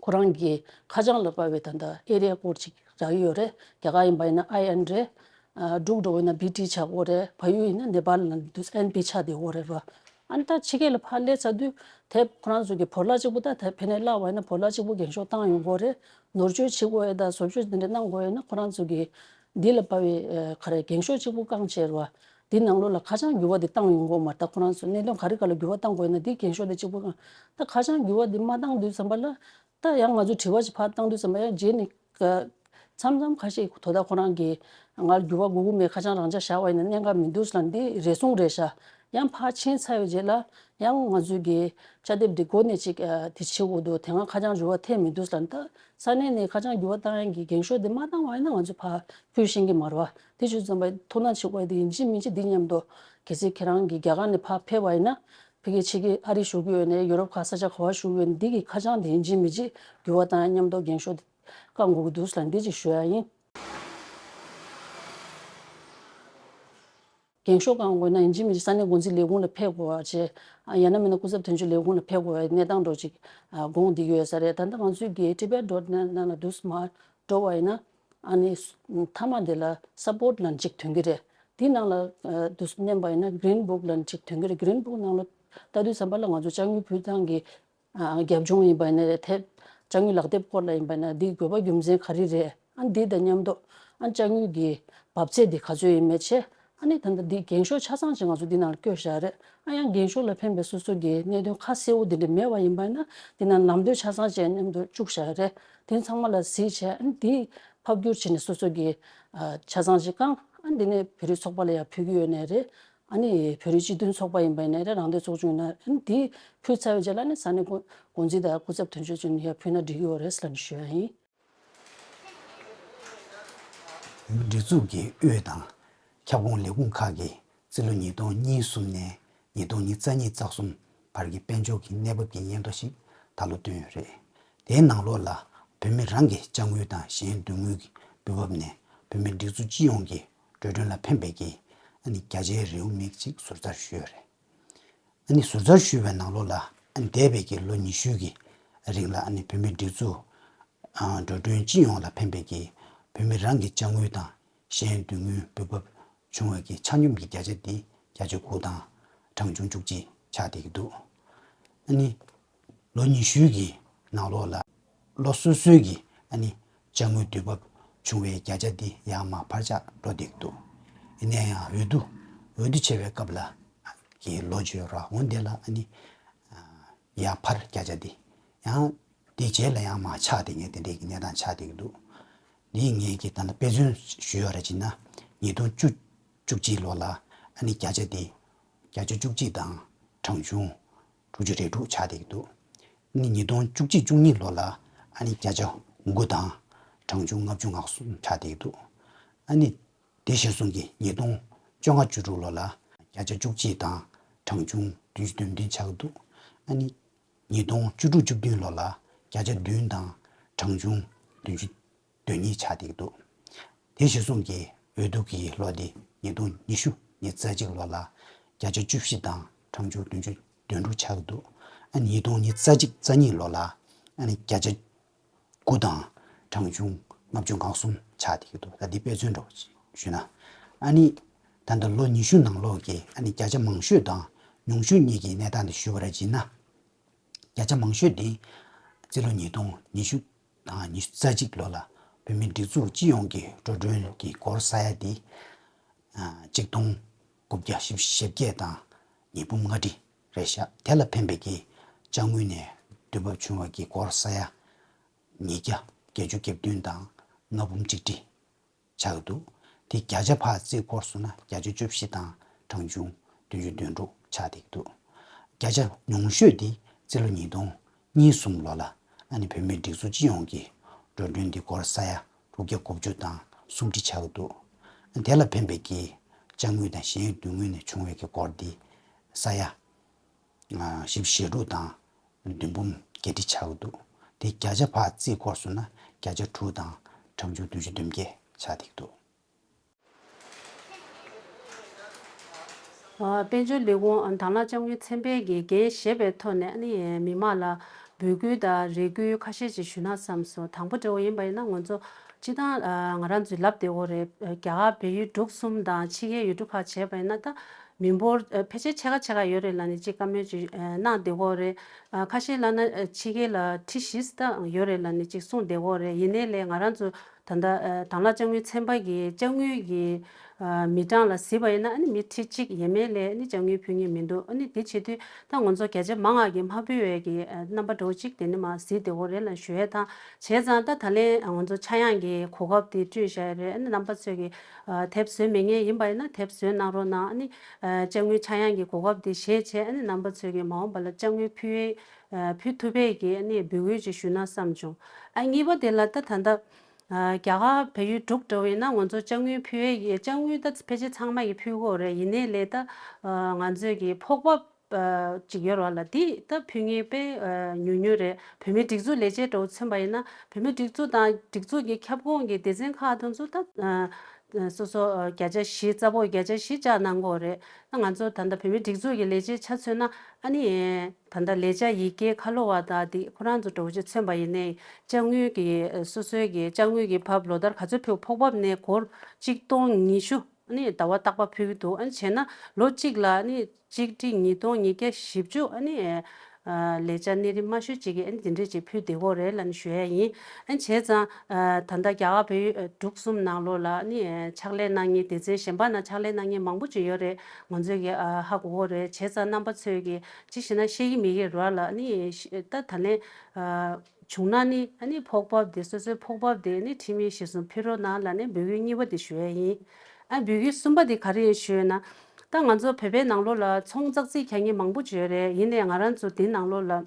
ཁོ་རང་གི་ཁ་བྱང་ལ་དཔག་པའི་ད་ལྟ་ཨེ་རི་ཡ་ཀོཌ་ཅིག་རག་གི་ཡོད་རེད། རྒྱ་གར་ཡིན་པ་ཡིན་ན་ཨའི་ཨེན་རེད། ཨ་འབྲུག་འགྲོ་བ་ཡིན་ན་བི་ཊི་ཆགས་ཀྱི་ཡོད་རེད། བལ་ཡུལ་ཡིན་ན་ནེ་པཱལ་ལ་འདུག་ཨེན་པི་ཆགས་བསྡད་ཀྱི་ཡོད་རེད་པ། ཨ་ནི་ད་ཕྱི་རྒྱལ་ལ་ཕར་སླེབས་ཚར་དུས་དེབ་ཁོ་རང་ཚོ་གི་བོ་ལ་གཅིག་པུ། ད་དེབ་ཕ་ནས་བཀླགས་པ་ཡིན་ན་བོ་ལ་གཅིག་པུ་འགེངས་ཤོག་བཏང་ཡོང་གི་ཡོད་རེད། ནོར་བཅོས་བྱེད་དགོས་ཡ་དང་བཟོ་བཅོས་འདི་འདྲ་གནང་དགོས་ཡ་ཡིན་ན་ཁོ་རང་ཚོ་གི་འདི་ལ་དཔག་པའི་ཨ་ག་རེ་འགེངས་ཤོག་གཅིག་པུ་བཀང་བྱས་རེད་པ། འདི་ནང་ལོགས་ལ་ཁ་བྱང་འགྱུར་བ་འདི་བཏང་ཡོང་གི་ཡོད་མ་རེད། ད་ཁོ་རང་ཚོ་གནད་དོན་ག་རེ་ག་ལ་འགྱུར་བ་བཏང་དགོས་ཡ་ཡིན་ན་འདི་འགེངས་ཤོག་འདི་གཅིག་པུ་བཀང་། ད་ཁ་བྱང་འགྱུར་བ་འདི་མ་བཏང་དུས་ཙམ་པ་ལ། ད་ཡང་ང་ཚོས་དྲི་བ་ཞིག་ཕར་བཏང་དུས་ཙམ་པ་ཡང་རྗེས་ནས་ཀ་མཚམས་མཚམས་ཁ་ཤས་དོ་བདག་ཁོ་རང་གིས་ང་འགྱུར་བ་དགོས་ཀྱི་མེད། ཁ་བྱང་རང་འཇགས་བཞག་པ་ཡིན་ན་གནད་འགག་མི་འདུག་ལབ། འདི་རེ་ཟུང་རེད་ཤག་ཡང་ཕར་ཕྱིན་ཚར་བའི་རྗེས་ལ་ཡང་ང་ཚོས་ཀྱི་དཔྱ་དེབ་འདི་འགོ་ནས་ཅིག་ཨ་དེ་བྱེད་དགོས་འདུག་དེ་སྔ་ཁ་བྱང་འགྱུར་བ་ཐེབས་མི་འདུག་ལབ། ད་ས་གནས་ནས་ཁ་བྱང་འགྱུར་བ་བཏང་ཡག་གི་འགེངས་ཤོག་འདི་མ་བཏང་བ་ཡིན་ན་ང་ཚོས་ཕར་ཕུལ་ཤེས་ཀྱི་མ་རེད་པ། དེ་བྱས་ཙང་ཐུགས་སྣང་བྱེད་དགོས་ཡ་དེ་ཡིན་གཅིག་མིན་གཅིག་འདི་མཉམ་དུ། གལ་སྲིད་ཁྱེད་རང་གིས་རྒྱ་གར་ནས་ཕར་ཕེབས་པ་ཡིན་ན། ཕ་གི་ཕྱི་རྒྱལ་ཨ་རི་བཞུགས་ཀྱི་ཡོད་ནའི་ཡུ་རོབ་ག་ས་ཆ་ག་པར་བཞུགས་ཀྱི་ཡོད་ནའི་འདི་གི་ཁ་བྱང་དེ་ཡིན་གཅིག་མིན་གཅིག་འགྱུར་བ་བཏང་ཡ་མཉམ་དུ་འགེངས་ཤོག་དེ་བཀང་དགོས་ཀྱི་འདུག་ལབ་འདི་ཅིག་ཞུ་ཡ་ཡིན། འགེངས་ཤོག་བཀང་དགོས་ན་ཡིན་གཅིག་མིན་གཅིག་ས་གནས་འགོ་འཛིན་ལས་ཁུངས་ལ་ཕེབས་དགོས་པ་བྱས། ཡང་ན་མིན་ན་སྐུ་ཚབ་དོན་གཅོད་ལས་ཁུངས་ལ་ཕེབས་དགོས་པའི་གནས་སྟངས་འདྲ་ཅིག་དགོངས་བསྡད་ཀྱི་ཡོད་ས་རེད། ད་ལྟ་ང་ཚོའི་གི་ཊི་བེཊ་ཌོཊ་ནེཊ་ནང་ལ་འདུག་སེ་མར་འགྲོ་བ་ཡིན་ན། ཨ་ནི་མཐའ་མ་དེ་ལ་སབ་པོརཊ་ལབ་ཅིག་ཐོན་གྱི་རེད། དེའི་ནང་ལ་ཨ་འདུག་སེ་མནན་པ་ཡིན་ན་གྷི་རིན་བུག་ལབ་ཅིག་ཐོན་གྱི་རེད། གྷི་རིན་བུག་ནང་ལ་ལྟ་དུས་ཙམ་པ་ལ་ང་ཚོ་དཔྱ་དངུལ་ཕུལ་སྟངས་ཀྱི་ཨ་རྒྱབ་ལྗོངས་ཡིན་པ་ཡིན་ན་རེད། དེབ་དཔྱ་དངུལ་ལག་དེབ་སྐོར་ལ་ཡིན་པ་ཡིན་ན་འདིའི་དགོས་པ་རྒྱུ་མཚན་ག་རེ་རེད། ཨ་འདི་དང་མཉམ་དུ་ཨ་དཔྱ་དངུལ་གྱི་འབབ་ཚད་འདི་ག་ཚོད་ཡིན་མིན་བྱས། ཨ་ནི་ད་ལྟ་འདི་འགེངས་ཤོག་ཆ་ཚང་ཅིག་ང་ཚོ་འདི་ནང་ལ་བཀོད་བཞག་རེད། ཨ་ཡང་འགེངས་ཤོག་ལ་ཕན་པའི་སོ་སོ་གི་གནད་དོན་ཁ་གསལ་བོ་འདི་འདྲ་མེད་པ་ཡིན་པ་ཡིན་ན་འདི་ནང་ལམ་སྟོན་ཆ་ཚང་ཅིག་མཉམ་དུ་བཅུག་བཞག་རེད། དེ་ཚང་མ་ལ་གཟིགས་བྱས་ཨ་ནི་འདི་ཕབ་བསྒྱུར་བྱས་ནས་སོ་སོ་གི་ཨ་ཆ་ཚང་ཅིག་བཀང་། ཨ་འདི་ནས་བོད་རིགས་ཚོགས་པ་ལ་ཡང་ཕུལ་གྱི་ཡོད་ནའི་རེད། ཨ་ནི་བོད་རིགས་སྤྱི་མཐུན་ཚོགས་པ་ཡིན་པ་ཡིན་ནའི་རེད། རང་བདེན་ཚོགས་ཆུང་ཡིན་ན། ཨ་ནི་འདི་ཕུལ་ཚར་བའི་རྗེས་ལ་ཨ་ནི་ས་གནས་འགོ་འགོ་འཛིན་དང་སྐུ་ཚབ་དོན་གཅོད་ཅིག་ནས་ཡར་ཕུལ་ན་འགྲིག་གི་ཡོད་རེད་ལབ་ནས་ཞུ་ཡ་ཡིན། བོད་མིའི་སྒྲིག་འཛུགས་ཀྱི་དབུས་དང་ཁྱབ་ཁོངས་ལས་ཁུངས་ཁག་གིས་རྩིས་ལོ་ཉིས་སྟོང་གཉིས་གསུམ་ནས་ཉིས་སྟོང་ཉི་ཤུ་རྩ་གཉིས་རྩ་གསུམ་བར་གྱི་དཔལ་འབྱོར་གྱི་གནས་བབ་ཀྱི་སྙན་ཐོ་ཞིག་ད་ལོ་བཏོན་ཡོད་རེད། དེའི་ནང་ལོགས་ལ་བོད་མི་རང་གི་དཔྱ་དངུལ་དང་གཞན་སྡོད་དངུལ་གྱི་འབུལ་འབབ་ནས་བོད་མིའི་སྒྲིག་འཛུགས་སྤྱི་ཡོངས་ཀྱི་འགྲོ་གྲོན་ལ་ཕན་པའི་གི་ཨ་ནི་བརྒྱ་ཆའི་རེའུ་མིག་ཅིག་ཟུར་ཟ་ཞུས་ཡོད་རེད། ཨ་ནི་ཟུར་ཟ་ཞུས་པའི་ནང་ལོགས་ལ་ཨ་ནི་འདས་པའི་གི་ལོ་ཉི་ཤུ་གི་རིང་ལ་ཨ་ནི་བོད་མིའི་སྒྲིག་འཛུགས་ཨ་འགྲོ་གྲོན་སྤྱི་ཡོངས་ལ་ཕན་པའི་གི་བོད་མི་རང་གི་དཔྱ་དངུལ་དང་གཞན་སྡོད་དངུལ་འབུལ་འབབ་བྱུང་བའི་གི་ཆ་སྙོམས་ཀྱི་བརྒྱ་ཆ་དེ་བརྒྱ་ཆ་དགུ་དང་གྲངས་ཆུང་བཅུ་གཅིག་ཆགས་བསྡད་ཀྱི་འདུག་ཨ་ནི་ལོ་ཉི་ཤུ་གི་ནང་ལོགས་ལ་ལོ་སོ་སོའི་གི་ཨ་ནི་དཔྱ་དངུལ་དུས་བབ་བྱུང་བའི་བརྒྱ་ཆ་དེ་ཡར་མར་འཕར་ཆག་འགྲོ་བསྡད་ཀྱི་འདུག་ཡིན་ན་ཡང་འོས་བསྡུ་འོས་བསྡུ་བྱེད་པའི་སྐབས་ལ་གི་ལོ་བརྗེ་ར་འོ་འདི་ལ་ཨ་ནི་ཡར་འཕར་བརྒྱ་ཆ་དེ་ཡང་དེ་རྗེས་ལ་ཡང་མར་ཆག་བསྡད་མཁན་དེ་འདྲའི་གི་གནས་སྟངས་ཆགས་བསྡད་ཀྱི་འདུག་འདིའི་ངས་ཀྱི་ད་ལྟ་དཔེ་མཚོན་ཞུ་ཡོད་རེད་ཅེ་ན། ཉིས་སྟོང་བཅུ་བཅུ་གཅིག་ལོ་ལ་ཨ་ནི་བརྒྱ་ཆ་དེ་བརྒྱ་ཆ་བཅུ་གཅིག་དང་གྲངས་ཆུང་དྲུག་ཅུ་རེ་དྲུག་ཆགས་བསྡད་ཀྱི་འདུག་ཨ་ནི་ཉིས་སྟོང་བཅུ་གཅིག་བཅུ་གཉིས་ལོ་ལ་ཨ་ནི་བརྒྱ་ཆ་དགུ་དང་གྲངས་ཆུང་ལྔ་བཅུ་ང་གསུམ་ཆགས་བསྡད་ཀྱི་འདུག་ཨ་ནི་དེ་གཞིར་བཟུང་གི་ཉིས་སྟོང་བཅོ་ལྔ་བཅུ་དྲུག་ལོ་ལ་བརྒྱ་ཆ་བཅུ་གཅིག་དང་གྲངས་ཆུང་བདུན་ཅུ་དོན་བདུན་ཆགས་ཀྱི་འདུག་ཨ་ནི་ཉིས་སྟོང་བཅུ་དྲུག་བཅུ་བདུན་ལོ་ལ་བརྒྱ་ཆ་བདུན་དང་གྲངས་ཆུང་བདུན་ཅུ་དོན་གཉིས་ཆགས་བསྡད་ཀྱི་འདུག་དེ་གཞིར་བཟུང་གི་འོས་བསྡུ་གི་ལོ་དེ་ཉིས་སྟོང་ཉི་ཤུ་ཉི་ཤུ་རྩ་གཅིག་ལོ་ལ་བརྒྱ་ཆ་བཅུ་བཞི་དང་གྲངས་ཆུང་བདུན་ཅུ་དོན་དྲུག་ཆགས་ཀྱི་འདུག་ཨ་ནི་ཉིས་སྟོང་ཉི་ཤུ་རྩ་གཅིག་རྩ་གཉིས་ལོ་ལ་ཨ་ནི་བརྒྱ་ཆ་དགུ་དང་གྲངས་ཆུང་ལྔ་བཅུ་ང་གསུམ་ཆགས་བསྡད་ཀྱི་འདུག་ད་འདི་དཔེ་མཚོན་འདྲ་བོ་ཞུས་ན། ཨ་ནི་ད་ལྟ་ལོ་ཉི་ཤུ་ནང་ལོགས་ཀྱི་ཨ་ནི་བརྒྱ་ཆ་མང་ཤོས་དང་ཉུང་ཤོས་གཉིས་ཀྱི་གནས་སྟངས་དེ་ཞུ་བ་རེད་ཅེ་ན། བརྒྱ་ཆ་མང་ཤོས་དེ་རྩིས་ལོ་ཉིས་སྟོང་ཉི་ཤུ་དང་ཉི་ཤུ་རྩ་གཅིག་ལོ་ལ་བོད་མིའི་སྒྲིག་འཛུགས་སྤྱི་ཡོངས་ཀྱི་འགྲོ་གྲོན་གྱི་སྒོར་ས་ཡ་དེ་ཨ་གཅིག་སྟོང་དགུ་བརྒྱ་བཞི་བཅུ་ཞེ་བརྒྱད་དང་ཉིས་འབུམ་ལྔ་ཁྲི་རེད་ཤག་དེ་ལ་ཕན་པའི་གི་དཔྱ་དངུལ་ནས་དུས་བབ་བྱུང་བའི་གི་སྒོར་ས་ཡ་ཉིས་བརྒྱ་བརྒྱད་ཅུ་གྱ་བདུན་དང་ལྔ་འབུམ་གཅིག་ཁྲི་ཆགས་ཀྱི་འདུག་དེ་བརྒྱ་ཆ་ཕར་རྩིས་སྐོར་སོང་ན་བརྒྱ་ཆ་བཅུ་བཞི་དང་གྲངས་ཆུང་བདུན་ཅུ་དོན་དྲུག་ཆགས་བསྡད་ཀྱི་འདུག་བརྒྱ་ཆ་ཉུང་ཤོས་དེ་རྩིས་ལོ་ཉིས་སྟོང་གཉིས་གསུམ་ལོ་ལ་ཨ་ནི་བོད་མིའི་སྒྲིག་འཛུགས་སྤྱི་ཡོངས་ཀྱི་འགྲོ་གྲོན་འདི་སྒོར་ས་ཡ་དྲུག་བརྒྱ་དགུ་བཅུ་དང་སུམ་ཁྲི་ཆགས་ཀྱི་འདུག་དེ་ལ་ཕན་པའི་གི་དཔྱ་དངུལ་དང་གཞན་སྡོད་དངུལ་ནས་བྱུང་བའི་གི་སྒོར་འདི་ས་ཡ་བཞི་བཅུ་ཞེ་དྲུག་དང་བདུན་འབུམ་བརྒྱད་ཁྲི་ཆགས་ཀྱི་འདུག་དེ་བརྒྱ་ཆ་ཕར་རྩིས་སྐོར་སོང་ན་བརྒྱ་ཆ་དྲུག་དང་གྲངས་ཆུང་བདུན་ཅུ་དོན་བརྒྱད་ཆགས་བསྡད་ཀྱི་འདུག་ཨ་དཔལ་འབྱོར་ལས་ཁུངས་དང་བླངས་དཔྱ་དངུལ་ཚན་པས་ཀྱི་འགན་བཞེས་པའི་ཐོག་ནས་ཨ་ནི་མི་མང་ལ་ འབོད་སྐུལ་དང་རེ་སྐུལ་ཁ་ཤས་ཅིག་ཞུས་ན་བསམ་སོང་། དང་པོ་འདྲ་བོ་ཡིན་པ་ཡིན་ན་ང་ཚོ་སྤྱིར་བཏང་ང་རང་ཚོས་ལབ་བསྡད་ཡོད་རེད། རྒྱ་གར་བལ་ཡུལ་འབྲུག་གསུམ་དང་ཕྱི་རྒྱལ་ཡུལ་གྲུ་ཁག་བྱས་པ་ཡིན་ན་ད་མི་འབོར་ཕལ་ཆེར་ཕྱེད་ཀ་ཕྱེད་ཀ་ཡོད་རེད་ལབ་ནས་ཅིག་བཀའ་མོལ་ཅིག་གནང་བསྡད་ཡོད་རེད། ཁ་ཤས་ལབ་ན་ཕྱི་རྒྱལ་ལ་ཁྲི་བཞི་ཙམ་ཡོད་རེད་ལབ་ནས་ཅིག་གསུངས་བསྡད་ཡོད་རེད། ཡིན་ནའི་ལས་ང་རང་ཚོ་ད་ལྟ་དྭང་བླངས་དཔྱ་དངུལ་ཚན་པ་གི་དཔྱ་དངུལ་གྱི་མི་གྲངས་ལ་གཟིགས་པ་ཡིན་ན་ཨ་ནི་མི་ཁྲི་གཅིག་ཡས་མས་ལས་ཨ་ནི་དཔྱ་དངུལ་ཕུལ་མཁན་མི་འདུག་ཨ་ནི་དེ་བྱེད་དུས་ད་ང་ཚོ་བརྒྱ་ཆ་མང་བ་གིས་མ་ཕུལ་བའི་གི་རྣམ་པ་འདྲ་བོ་ཅིག་དེ་ནས་མར་གཟིགས་བསྡད་ཡོད་རེད་ལབ་ཞུ་ཡས་དང་། བྱས་ཙང་ད་ད་ལན་ང་ཚོ་ཆག་ཡང་གི་གོ་སྐབས་དེ་སྤྲོད་བཞག་ཡོད་རེད། ཨ་ནི་རྣམ་པ་ཚོས་གི་དེབ་བཟོ་མེད་མཁན་ཡིན་པ་ཡིན་ན་དེབ་བཟོ་གནང་རོགས་གནང་། ཨ་ནི་དཔྱ་དངུལ་ཆག་ཡང་གི་གོ་སྐབས་དེ་བཞེས་བྱས་ཨ་ནི་རྣམ་པ་ཚོས་གི་མ་འོངས་པ་ལ་དཔྱ་དངུལ་ཕུལ་ཕུལ་ཐུབ་པའི་གི་ཨ་ནི་འབོད་སྐུལ་ཅིག་ཞུས་ན་བསམ་བྱུང་། ཨ་གཉིས་པ་དེ་ལ་ད་ད་ལྟ། རྒྱ་གར་བལ་ཡུལ་འབྲུག་འདྲ་བོ་ཡིན་ན་ང་ཚོ་དཔྱ་དངུལ་ཕུལ་ཡས་ཀྱི་དཔྱ་དངུལ་ད་ཕལ་ཆེར་ཚང་མ་གིས་ཕུལ་གྱི་ཡོད་རེད། ཡིན་ནའི་ལས་ད་ང་ཚོས་ཀྱི་ཕོགས་པ་ཅིག་ཡོད་རེད་བ་ལ་དེ་ད་ཕུལ་མཁན་དཔེ་ཉུང་ཉུང་རེད། བོད་མིའི་སྒྲིག་འཛུགས་ལས་བྱེད་འདྲ་བོ་མཚོན་པ་ཡིན་ན་བོད་མིའི་སྒྲིག་འཛུགས་དང་སྒྲིག་འཛུགས་ཀྱི་ཁྱབ་ཁོངས་ཀྱི་སྡེ་ཚན་ཁག་དེ་ཚོ་ད་སོ་སོ་བརྒྱ་ཆ་བཞི་རྩ་ཕོགས་བརྒྱ་ཆ་བཞི་བཅག་གནང་གི་ཡོད་རེད། ད་ང་ཚོ་ད་ལྟ་བོད་མིའི་སྒྲིག་འཛུགས་ཀྱི་ལས་བྱེད་ཆ་མཚོན་ན་ཨ་ནི། ད་ལྟ་ལས་བྱ་ཡི་གེ་ཁ་ལོ་བ་དང་དེ་ཁོ་རང་ཚོ་འདྲ་བོ་ཅིག་མཚོན་པ་ཡིན་ནའི་དཔྱ་དངུལ་གྱི་སོ་སོའི་གི་དཔྱ་དངུལ་གྱི་ཕབ་ལོ་ལྟར་ག་ཚོད་ཕུལ་ཕོགས་ཕབ་ནས་སྒོར་གཅིག་སྟོང་ཉི་ཤུ་ཨ་ནི་ཟླ་བ་རྟག་པར་ཕུལ་གྱི་འདུག་ཨ་ནི་བྱས་ན་ལོ་གཅིག་ལ་ཨ་ནི་གཅིག་ཁྲི་ཉིས་སྟོང་ཉིས་བརྒྱ་བཞི་བཅུ་ཨ་ནི་ལས་བྱ་གནས་རིམ་དམའ་ཤོས་གཅིག་གི་ཨ་ནི་དེ་འདྲས་ཅིག་ཕུལ་བསྡད་ཡོད་རེད་ལབ་ནས་ཞུ་ཡ་ཡིན། ཨ་ནི་བྱས་ཙང་ད་ལྟ་རྒྱ་གར་བལ་ཡུལ་འབྲུག་གསུམ་ནང་ལོགས་ལ་ཨ་ནི་ཕྱག་ལས་གནང་མཁན་སྡེ་ཚན་གཞན་པ་ནང་ཕྱག་ལས་གནང་མཁན་མང་པོ་ཅིག་ཡོད་རེད། ང་ཚོས་ཀྱི་ཧ་གོ་གི་རེད། བྱས་ཙང་རྣམ་པ་ཚོས་ཀྱི་ཅི་ཞེ་ན་ཤེས་ཀྱི་མེད་ཀྱི་རེད་ལ་ནི་ད་ད་ལན་བྱུང་ན་ནི་ཨ་ནི་ཕོགས་ཕབ་དེ་སོ་སོའི་ཕོགས་ཕབ་དེ་ནི་ཁྲིམས་ཡིག་གཞིར་བཟུང་ཕུལ་རོགས་གནང་ལབ་ནས་འབོད་སྐུལ་གཉིས་པ་དེ་ཞུ་ཡ་ཡིན། ཨ་འབོད་སྐུལ་གསུམ་པ་དེ་ག་རེ་ཡིན་ཞུས་ན། ད་ང་ཚོ་བོད་པའི་ནང་ལོགས་ལ་ཚོང་ཙག་ཙིག་རྒྱག་མཁན་མང་པོ་ཅིག་ཡོད་རེད། ཡིན་ནའི་ང་རང་ཚོ་དེའི་ནང་ལོགས་ལ།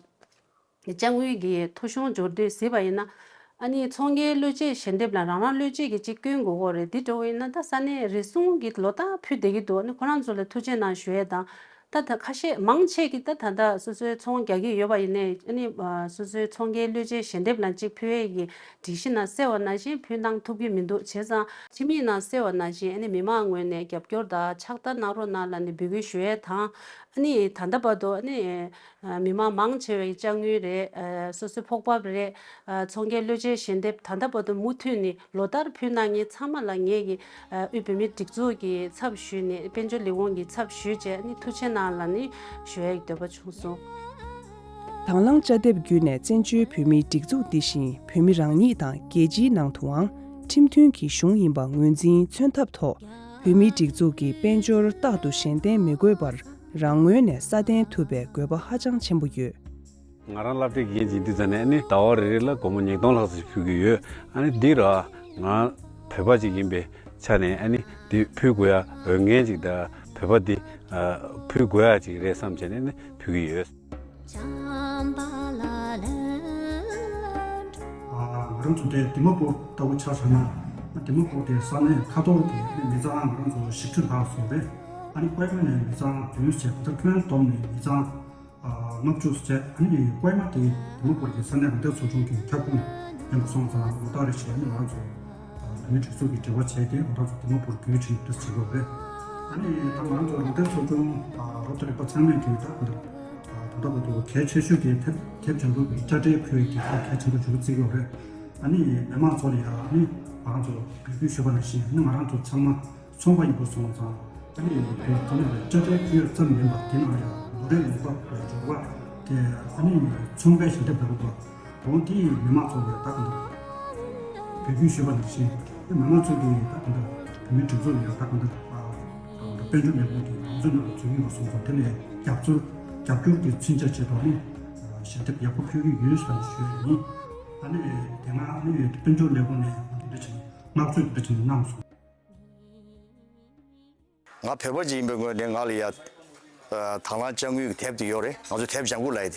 དཔྱ་དངུལ་གྱི་ཐོ་གཞུང་འབྱོར་དུས་གཟིགས་པ་ཡིན་ན། ཨ་ནི་ཚོང་རྒྱག་བློས་བྱས་ཞལ་འདེབས་ལ་རང་རང་བློས་བྱས་ཀྱི་ཅིག་སྐྱོན་དགོས་ཀྱི་རེད། འདི་འདྲ་བོ་ཡིན་ན་ད་ས་གནས་རེ་ཟུང་གིས་ལོ་ལྟར་ཕུལ་བསྡད་ཀྱི་འདུག་ཨ་ནི་ཁོ་རང་ཚོ་ལ་ཐུགས་རྗེ་གནང་ཞུ་ཡས་དང་། ད་ད་ཁ་ཤས་མང་ཆེ་གིས་ད་ད་ལྟ་སོ་སོའི་ཚོང་རྒྱག་གི་ཡོད་པ་ཡིན་ནའི་ཨ་ནི་སོ་སོའི་ཚོང་རྒྱག་བློས་བྱས་ཞལ་འདེབས་ལ་ཅིག་ཕུལ་ཡས་ཀྱི་སྒྲིག་གཞི་ནང་གསལ་བ་ནང་བཞིན་ཕུལ་གནང་ཐུབ་ཀྱི་མི་འདུག་བྱས་ཙང་ཁྲིམས་ཡིག་ནང་གསལ་བ་ནང་བཞིན་ཨ་ནི་མི་མང་ངོས་ནས་རྒྱབ་སྐྱོར་དང་ཕྱག་བསྟར་གནང་རོགས་གནང་ལབ་ནས་འབོད་སྐུལ་ཞུ་ཡས་དང་། ཨ་ནི་ད་ལྟ་བར་དུ་ཨ་ནི། མི་མང་མང་ཆེ་བའི་དཔྱ་དངུལ་རེད། སོ་སོའི་ཕོགས་ཕབ་རེད། ཚོང་རྒྱག་བློས་བྱས་ཞལ་འདེབས་ད་ལྟ་བར་དུ་མུ་མཐུད་ནས་ལོ་ལྟར་ཕུལ་གནང་མཁན་ཚང་མ་ལ་ངས་ཀྱི་དབུས་བོད་མིའི་སྒྲིག་འཛུགས་ཀྱི་ཚབ་ཞུས་ནས་དཔལ་འབྱོར་ལས་ཁུངས་ཀྱི་ཚབ་ཞུས་བྱས་ནས་ཐུགས་རྗེ་གནང་ལབ་ནས་ཞུ་ཡའི་འདོད་པ་བྱུང་སོང་། དང་བླངས་དཔྱ་དེབ་བརྒྱུད་ནས་བཙན་བྱོལ་བོད་མིའི་སྒྲིག་འཛུགས་འདི་བཞིན་བོད་མི་རང་ཉིད་དང་རྒྱལ་སྤྱིའི་ནང་དུའང་ཁྲིམས་མཐུན་གྱི་གཞུང་ཡིན་པ་ངོས་འཛིན་མཚོན་ཐབས་ཐོག་བོད་མིའི་སྒྲིག་འཛུགས་ཀྱི་དཔལ་འབྱོར་རྟག་ཏུ་གཞན་བརྟེན་མི་དགོས་པར། རང་ངོས་ནས་སྲ་བརྟན་ཐུབ་པའི་དགོས་པ་ཧ་ཅང་ཆེན་པོ་ཡོད། ང་རང་སློབ་གྲྭའི་དགེ་རྒན་ཅིག་ཡིན་དུས་ཙམ་ནས་ཨ་ནི་ཟླ་བ་རེ་རེ་ལ་སྒོར་མོ་ཉིས་སྟོང་ལྷག་ཙམ་ཕུལ་གྱི་ཡོད། ཨ་ནི་འདི་ར་ང་བོད་པ་ཅིག་ཡིན་པའི་ཆ་ནས་ཨ་ནི་འདི་ཕུལ་དགོས་ཡ་འོས་འགན་ཅིག་དང་བོད་པ་འདི་ཕུལ་དགོས་ཡ་ཅིག་རེད་བསམ་བྱས་ནས་ཨ་ནི་ཕུལ་གྱི་ཡོད། ང་རང་ཚོ་འདྲའི་དི་མ་པུར་ལྟ་བུ་ཆ་བཞག་ན་དི་མ་པུར་དེ་ས་གནས་ཁ་ཐོར་གྱི་མི་ཚང་ང་རང་ཚོ་བཞི་བཅུ་ལྷག་སོང་རེད། ཨ་ནི་ཀོའི་མ་ནས་མི་ཚང་བདུན་བྱས་ད་ལྟ་ཁྱོན་བསྡོམས་ནས་མི་ཚང་ལྔ་བཅུ་བྱས། ཨ་ནི་ཀོའི་མ་དེ་དི་མ་པུར་གྱི་ས་གནས་རང་བདེན་ཚོགས་ཆུང་གི་ཁྱབ་ཁོངས་ཡིན་པ་སོང་ཙང་ལོ་ལྟར་རེ་བཞིན་ང་རང་ཚོ་བོད་མིའི་སྒྲིག་འཛུགས་ཀྱི་འབྲེལ་བ་བྱས་ཏེ་ང་རང་ཚོ་དི་མ་པུར་བརྒྱུད་ཕྱིན་འདྲ་བྱེད་དགོས་རེད། ཨ་ནི་ད་ང་རང་ཚོ་རང་བདེན་ཚོགས་ཆུང་རོབ་ཏུ་རིག་པ་ཚང་མས་ཀྱི་ད་ད་ད་ད་ད་གལ་ཆེ་ཤོས་ཀྱི་དེབ་དེབ་སྦྱང་དགོས་ཀྱི་དཔྱ་ཁྲལ་ཕུལ་བའི་གི་ཁག་གལ་ཆེན་པོ་ཞིག་བརྩི་དགོས་རེད། ཨ་ནི་མི་མང་ཚོ་ལ་ཡང་ཨ་ནི་ང་རང་ཚོ་འབོད་སྐུལ་ཞུས་པ་ནང་བཞིན་ཨ་ནི་ང་རང་ཚོ་ཚང་མ་ཚོང་པ་ཡིན་པ་སོང་ཙང་ཨ་ནི་དེ་ཚོ་ནས་དཔྱ་ཁྲལ་ཕུལ་ཡ་ཙམ་མིན་པར་དེ་ནང་ཡང་ལོ་རེ་ལོ་ལྟར་ལ་འབྱོར་བ་དེ་ཨ་ནི་ཚོང་པའི་ཞལ་འདེབས་ལ་དགོས་པ། འོ་དེ་ཡིས་མི་མང་ཚོ་ལ་ད་ག་འདྲ་འབོད་སྐུལ་ཞུས་པ་ནང་བཞིན་དེ་མི་མང་ཚོ་གིས་ད་ག་འདྲ་བོད་མིའི་སྒྲིག་འཛུགས་ལ་ཡང་ད་ག་འདྲ་དཔལ་འབྱོར་ལས་ཁུངས་ཀྱི་ལམ་སྲོལ་ནང་ལ་འཛུལ་གྱི་ཡོད་པ་སོང་ཙང་དེ་ལས་རྒྱབ་སྐྱོར་རྒྱབ་སྐྱོར་གྱི་མཚོན་ཆ་བྱེད་ཐོག་ནས་ཞལ་འདེབས་ཡག་པོ་ཕུལ་གྱི་ཡོད་ཟེར་ནས་ཞུ་ཡ་ཡིན། ཨ་ནི་དེ་སྔ་ཨ་ནི་དཔལ་འབྱོར་ལས་ཁུངས་ནས་འདི་འདྲ་བྱས་ནས་བསྔགས་བརྗོད་འདི་འདྲ་བྱས་ནས་གནང་སོང་། ང་བོད་པ་ཅིག་ཡིན་པའི་ངོས་ནས་ང་ལ་ཡ། དང་བླངས་དཔྱ་དངུལ་གྱི་དེབ་དེ་ཡོད་རེད། ང་ཚོ་དེབ་ལྗང་ཁུ་ལབ་ཡ་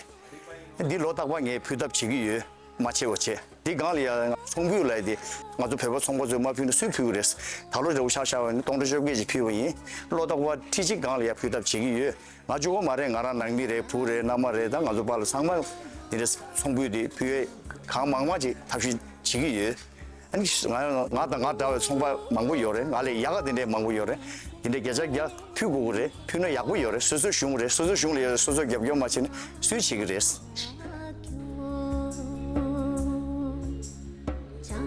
དེ། འདི་ལོ་རྟག་པར་ངས་ཕུལ་ཐབས་བྱེད་ཀྱི་ཡོད། མ་བྱེད་པ་བྱས། འདི་སྒང་ལ་ཡ་ཚོང་འབུལ་ལབ་ཡ་དེ། ང་ཚོ་བོད་པ་ཚོང་པ་ཚོས་མ་ཕུལ་ན་སུས་ཕུལ་གི་རེད། ད་ལོ་འདྲ་བོ་ཆ་བཞག་པ་ཡིན་ན་སྟོང་ཕྲག་བཅོ་བརྒྱད་ཅིག་ཕུལ་བ་ཡིན། ལོ་རྟག་པར་ཁྲི་གཅིག་སྒང་ལ་ཡ་ཕུལ་ཐབས་བྱེད་ཀྱི་ཡོད། ང་གཅིག་པོ་མ་རེད། ང་རང་ནང་མི་རེད། བུ་རེད། མནའ་མ་རེད། ད་ང་ཚོ་པཱ་ལགས་ཚང་མ་འདི་འདྲ་ཚོང་འབུལ་དེ་ཕུལ་ཡས་གང་མང་མང་ཅིག་ཐབས་ཤེས་བྱེད་ཀྱི་ཡོད། ཨ་ནི་ང་ང་དང་ང་འདྲ་བའི་ཚོང་པ་མང་པོ་ཡོད་རེད། ང་ལས་ཡག་ག་དེ་འདྲས་མང་པོ་ཡོད་རེད། དེ་འདྲས་བརྒྱ་ཆ་བརྒྱ་ཕུལ་དགོས་ཀྱི་རེད། ཕུལ་ན་ཡག་པོ་ཡོད་རེད། སོ་སོའི་གཞུང་རེད། སོ་སོའི་གཞུང་ལ་ཡོད་རེད། སོ་སོས་རྒྱབ་སྐྱོར་མ་བྱས་ན་སུས་བྱེད་ཀྱི་རེད།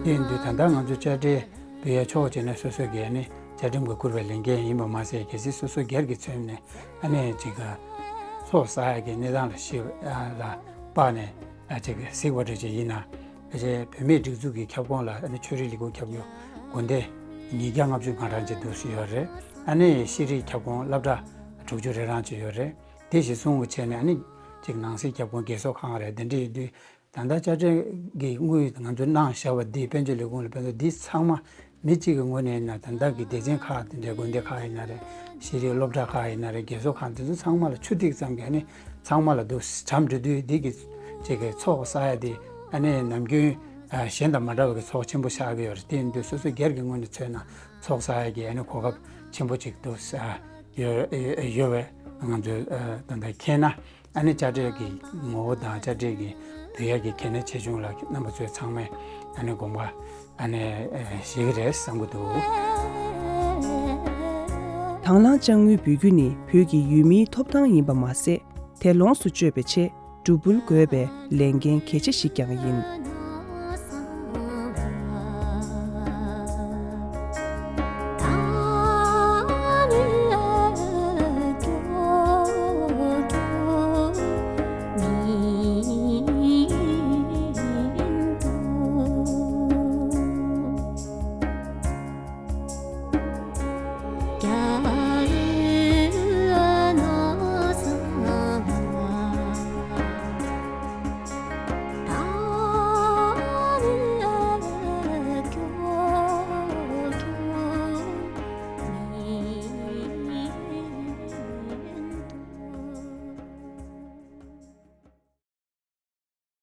དེ་ཡིན་དུས་ད་ལྟ་ང་ཚོ་དཔྱ་ཁྲལ་འབུལ་ཡ་ཆོག་བྱས་ན་སོ་སོ་སྒེར་ནས་བཅའ་ཁྲིམས་ཀྱིས་བཀུར་བའི་ལས་འགན་ཡིན་པ་མ་ཟད། གལ་སྲིད་སོ་སོ་སྒེར་གྱི་ཚོད་ནས་ཨ་ནི་ཅིག་ཚོགས་བསགས་ཡ་གི་གནས་སྟངས་ལ་ཤི་ལ་དཔག་ནས་ཅིག་གཟིགས་པ་འདྲ་ཅིག་ཡིན་ན། ཕལ་ཆེར་བུད་མེད་སྒྲིག་འཛུགས་ཀྱི་ཁྱབ་ཁོངས་ལ་ཨ་ནི་ཆོས་རིག་ལས་ཁུངས་ཁྱབ་རྒྱུ་དགོན་སྡེ་ཉིས་བརྒྱ་ལྔ་བཅུ་ང་གྲངས་ཅིག་འདུག་སེ་ཡོད་རེད། ཨ་ནི་ཤེས་རིག་ཁྱབ་ཁོངས་སློབ་གྲྭ་དྲུག་ཅུ་རེ་གྲངས་ཅིག་ཡོད་རེད། དེ་གཞིར་བཟུང་བྱས་ནས་ཨ་ནི་ཅིག་ནང་སྲིད་ཁྱབ་ཁོངས་རྒས་གསོ་ཁང་རེད། དེ་འདྲ་ཡིན་དུས་ད་ལྟ་དཔྱ་ཁྲལ་གྱི་དངུལ་ང་ཚོ་གནང་བཞག་པ་འདི་དཔལ་འབྱོར་ལས་ཁུངས་ལ་ཕན་ཐོགས་འདི་ཚང་མ་མི་གཅིག་གི་ངོས་ནས་ཡིན་ན། ད་ལྟ་གི་སྡེ་ཚན་ཁག་དེ་འདྲའི་དགོན་སྡེ་ཁག་ཡིན་ན་རེད། ཤེས་རིག་སློབ་གྲྭ་ཁག་ཡིན་ན་རེད། རྒས་གསོ་ཁང་དེ་ཚོ་ཚང་མ་ལ་ཆུ་ཐིགས་ཙམ་གྱིས་ནི་ཚང་མ་ལ་འདུག་གྲམ་འགྲོ་དུས་འདི་གི་ཅིག་གི་ཚོགས་བསགས་ཡ་དེ་ཨ་ནི་ནམ་རྒྱུན་གཞན་དང་མ་འདྲ་བ་གི་ཚོགས་ཆེན་པོ་ཆགས་ཀྱི་ཡོད་རེད། དེ་ཡིན་དུས་སོ་སོ་སྒེར་གྱི་ངོས་ནས་མཚོན་ན་ཚོགས་བསགས་ཡ་གི་ཨ་ནི་གོ་སྐབས་ཆེན་པོ་ཅིག་འདུག་ཡོད་ཡོད་པས་ང་ཚོས་ད་ལྟ་མཁྱེན་ན། ཨ་ནི་དཔྱ་ཁྲལ་གྱི་ངོ་བོ་དང་དཔྱ་ཁྲལ་གྱི་འབུལ་ཡ་གི་གལ་གནད་ཆེ་ཆུང་ལ་རྣམ་པ་ཚོས་ཚང་མས་ཨ་ནི་དགོངས་པ་ཨ་ནི་བཞེས་ཀྱི་རེད་བསམ་གྱི་འདུག། དང་བླངས་དཔྱ་དངུལ་འབུལ་རྒྱུ་ནི་བོད་ཀྱི་ཡུལ་མིའི་ཐོབ་ཐང་ཡིན་པ་མ་ཟད། དེ་ལོངས་སུ་སྤྱོད་པའི་ཆེད་སྒྲུབ་འབུལ་དགོས་པའི་ལས་འགན་གལ་ཆེ་ཞིག་ཀྱང་ཡིན།